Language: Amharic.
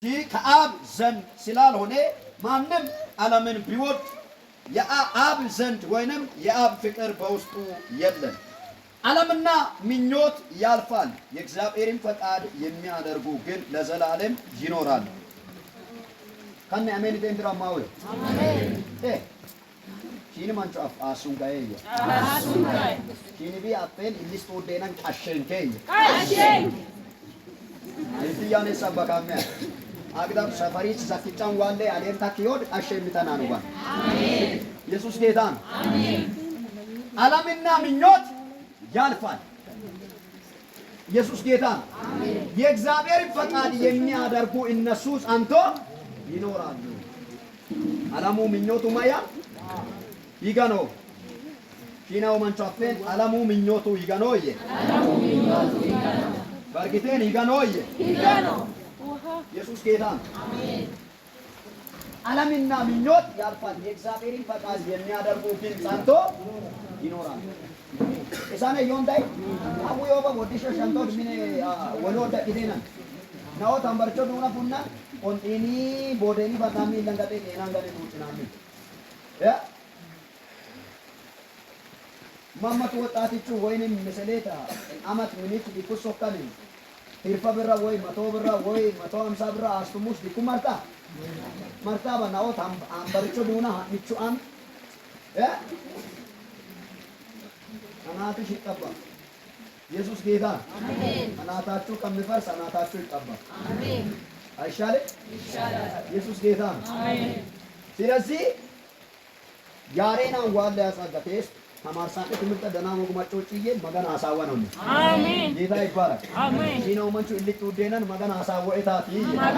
ከአብ ዘንድ ስላልሆነ ማንም ዓለምን ቢወድ የአብ ዘንድ ወይንም የአብ ፍቅር በውስጡ የለም። ዓለምና ምኞት ያልፋል፣ የእግዚአብሔርን ፈቃድ የሚያደርጉ ግን ለዘላለም ይኖራሉ። ከነ አሜን ቴንድራማዊ ኪኒ mancho asungaye ኪኒ ቢ አፌን ኢሊስ ጡዴነን ቀሸንኬየ እንትያኔ ሰበካሚያ አግዳም ሰፈሪች ዘኪጫን ዋሌ አሌን ታኪዮድ ቀሸ የሚተና ነው። ኢየሱስ ጌታ ነው። ዓለምና ምኞት ያልፋል። ኢየሱስ ጌታ ነው። የእግዚአብሔርን ፈቃድ የሚያደርጉ እነሱ ጸንቶ ይኖራሉ። ዓለሙ ምኞቱ ማያ ይገኖ ኪናው መንቾፌን ዓለሙ ምኞቱ ይገኖየ በርግቴን ይገኖየ ኢየሱስ ጌታ ነው። ዓለምና ምኞት ያልፋል። የእግዚአብሔርን ፈቃድ የሚያደርጉ ግን ጸንቶ ይኖራሉ። ኢሳነ ዮንዳይ አቡ ዮባ ወዲሾ ሸንቶት ሚኔ ወሎ ደቂቴናን ናኦ ተንበርቾ ዱና ቡና ቆንጢኒ ቦዴኒ በጣም ለንገጤ ጤናን ገኔ ዱጭናሚ ያ ማመቱ ወጣትቹ ወይንም ምስሌታ አመት ሚኒት ዲኩሶካኒ ሂርፈ ብራ ወይ 100 ብራ ወይ 150 ብራ አስቱሙስ ዲኩ መርጣ መርጣ በናኦት አንበርቾ ዱና ሀኒቹ አን አናትሽ ይቀባ። ኢየሱስ ጌታ። አናታችሁ ከሚፈርስ አናታችሁ ይቀባ። አይሻልም? ኢየሱስ ጌታ ነው። ስለዚህ ያሬናን ዋለ ያጻጋቴስ ተማርሳን ትምህርት ደና ሞግማጮ ጭዬ መገና አሳወ ነው። አሜን። ጌታ ይባረክ። አሜን። ሲናው መንቹ ኢልጥ ውዴነን መገና አሳወ እታቲ።